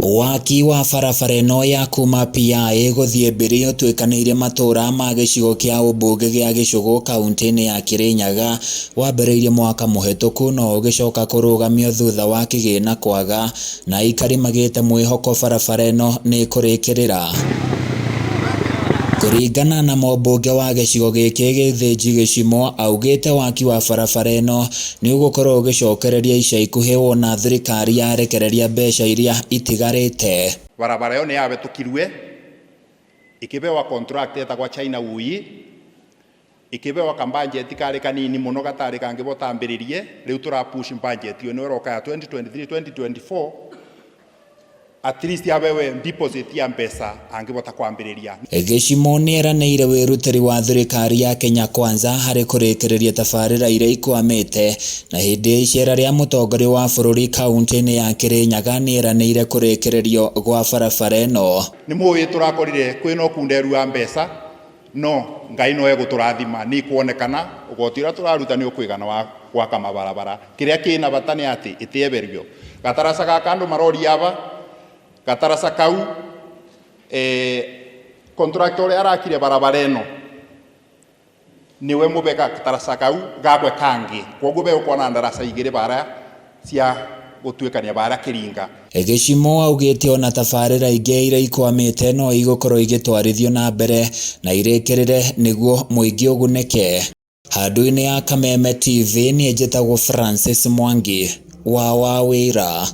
Waki wa barabara ĩno ya kuma PI gũthiĩ Mbĩrĩ ũtuĩkanĩirie matũra ma gĩcigo kĩa ũmbunge gĩa Gĩcũgũ kauntĩ-inĩ ya Kĩrĩnyaga wambĩrĩirie mwaka mũhĩtũku no ũgĩcoka kũrũgamio thutha wa kĩgĩna kwaga na aikari magĩte mwĩhoko barabara ĩno nĩ ĩkũrĩkĩrĩra. Kũringana na mũmbunge wa gĩcigo gĩkĩ Gĩthĩnji Gĩcimo augĩte waki wa barabara ĩno nĩ ũgũkorwo ũgĩcokereria ica ikuhĩ wona thirikari yarekereria mbeca iria itigarĩte. Barabara ĩyo nĩ yabetũkirwe ikibewa contract etagwa China Wuyi, ikibewa kambudget kari kanini muno gatari kangibota ambiririe. Riu tura push budget iyo ĩroka ya 2023 2024, at least abewe deposit ya mbeca angibota kwambiriria. Gĩcimo nĩeranĩire wĩrutĩri wa thirikari ya Kenya Kwanza harĩ kũrĩkĩrĩria tabarĩra iria ikwamĩte, na hĩndĩ ya icera rĩa mũtongoria wa bũrũri kaunti-inĩ ya Kĩrĩnyaga nĩeranĩire kũrĩkĩrĩrio gwa barabara ĩno. Nĩ mũĩ tũrakorire kwĩna ũkunderu wa mbeca, no Ngai no egũtũrathima nĩ kuonekana ũgoti ũrĩa tũraruta nĩ ũkũigana wa gwaka mabarabara. Kĩrĩa kĩna bata nĩ atĩ ĩtĩeberio gataraca gaka andũ maroria aba gataraca kau, contractor ũrĩa arakire barabara ĩno niwe mube gataraca kau gakwe kangi, koguo begũkorwo ndaraca igĩrĩ bara cia gũtuĩkania bara kĩringa. Gĩcimo augĩte ona tabarĩra ingĩ iria ikwamĩte no igũkorwo igĩtwarithio na mbere na irĩkĩrĩre nĩguo mũingĩ ũgunĩke. Handũ-inĩ ya Kameme TV, niĩ njĩtagwo Francis Mwangi wa Wawĩra.